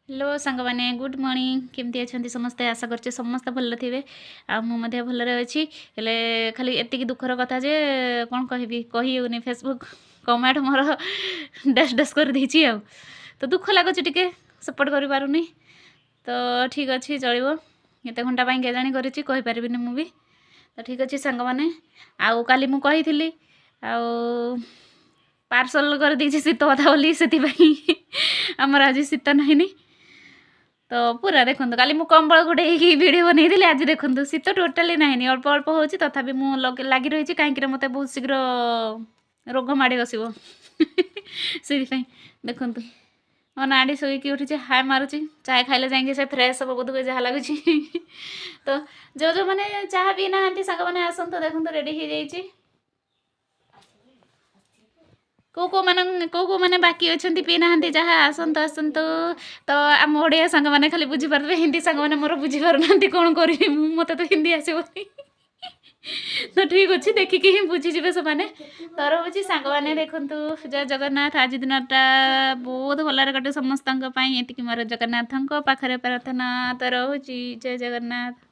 Hello ସାଙ୍ଗମାନେ, good morning. କେମିତି ଅଛନ୍ତି ସମସ୍ତେ? ଆଶା କରୁଛି ସମସ୍ତେ ଭଲରେ ଥିବେ ଆଉ ମୁଁ ମଧ୍ୟ ଭଲରେ ଅଛି। ହେଲେ ଖାଲି ଏତିକି ଦୁଃଖର କଥା ଯେ କ'ଣ କହିବି, କହି ହେଉନି। ଫେସବୁକ୍ କମେଣ୍ଟ ମୋର ଡ୍ୟାସ୍ ଡ୍ୟାସ୍ କରିଦେଇଛି ଆଉ ତ ଦୁଃଖ ଲାଗୁଛି ଟିକେ, ସପୋର୍ଟ କରିପାରୁନି। ତ ଠିକ୍ ଅଛି, ଚଳିବ। ଏତେ ଘଣ୍ଟା ପାଇଁ କେଜାଣି କରିଛି, କହିପାରିବିନି ମୁଁ ବି। ତ ଠିକ୍ ଅଛି ସାଙ୍ଗମାନେ, ଆଉ କାଲି ମୁଁ କହିଥିଲି ଆଉ ପାର୍ସଲ କରିଦେଇଛି ଶୀତ କଥା ବୋଲି, ସେଥିପାଇଁ ଆମର ଆଜି ଶୀତ ନାହିଁନି। ତ ପୁରା ଦେଖନ୍ତୁ, କାଲି ମୁଁ କମ୍ବଳ ଘୋଡ଼େଇକି ଭିଡ଼ିଓ ବନେଇଥିଲି, ଆଜି ଦେଖନ୍ତୁ ଶୀତ ଟୋଟାଲି ନାହିଁନି, ଅଳ୍ପ ଅଳ୍ପ ହେଉଛି। ତଥାପି ମୁଁ ଲାଗି ରହିଛି, କାହିଁକିନା ମୋତେ ବହୁତ ଶୀଘ୍ର ରୋଗ ମାଡ଼ି ବସିବ, ସେଥିପାଇଁ। ଦେଖନ୍ତୁ, ମୋ ନାଡ଼ି ଶୋଇକି ଉଠିଛି, ହାଇ ମାରୁଛି। ଚାହା ଖାଇଲେ ଯାଇକି ସେ ଫ୍ରେଶ୍ ହେବ ବୋଧହୁଏ, ଯାହା ଲାଗୁଛି। ତ ଯେଉଁ ଯେଉଁମାନେ ଚାହା ପିଇ ନାହାନ୍ତି ସାଙ୍ଗମାନେ, ଆସନ୍ତୁ। ଦେଖନ୍ତୁ, ରେଡ଼ି ହେଇଯାଇଛି। କେଉଁ କେଉଁମାନେ, କେଉଁ କେଉଁମାନେ ବାକି ଅଛନ୍ତି, ପିଇ ନାହାନ୍ତି ଯାହା, ଆସନ୍ତୁ ଆସନ୍ତୁ। ତ ଆମ ଓଡ଼ିଆ ସାଙ୍ଗମାନେ ଖାଲି ବୁଝିପାରୁଥିବେ, ହିନ୍ଦୀ ସାଙ୍ଗମାନେ ମୋର ବୁଝିପାରୁନାହାନ୍ତି। କ'ଣ କରିବି ମୁଁ? ମୋତେ ତ ହିନ୍ଦୀ ଆସିବନି। ତ ଠିକ୍ ଅଛି, ଦେଖିକି ହିଁ ବୁଝିଯିବେ ସେମାନେ। ତ ରହୁଛି ସାଙ୍ଗମାନେ। ଦେଖନ୍ତୁ, ଜୟ ଜଗନ୍ନାଥ। ଆଜି ଦିନଟା ବହୁତ ଭଲରେ କଟେ ସମସ୍ତଙ୍କ ପାଇଁ, ଏତିକି ମୋର ଜଗନ୍ନାଥଙ୍କ ପାଖରେ ପ୍ରାର୍ଥନା। ତ ରହୁଛି, ଜୟ ଜଗନ୍ନାଥ।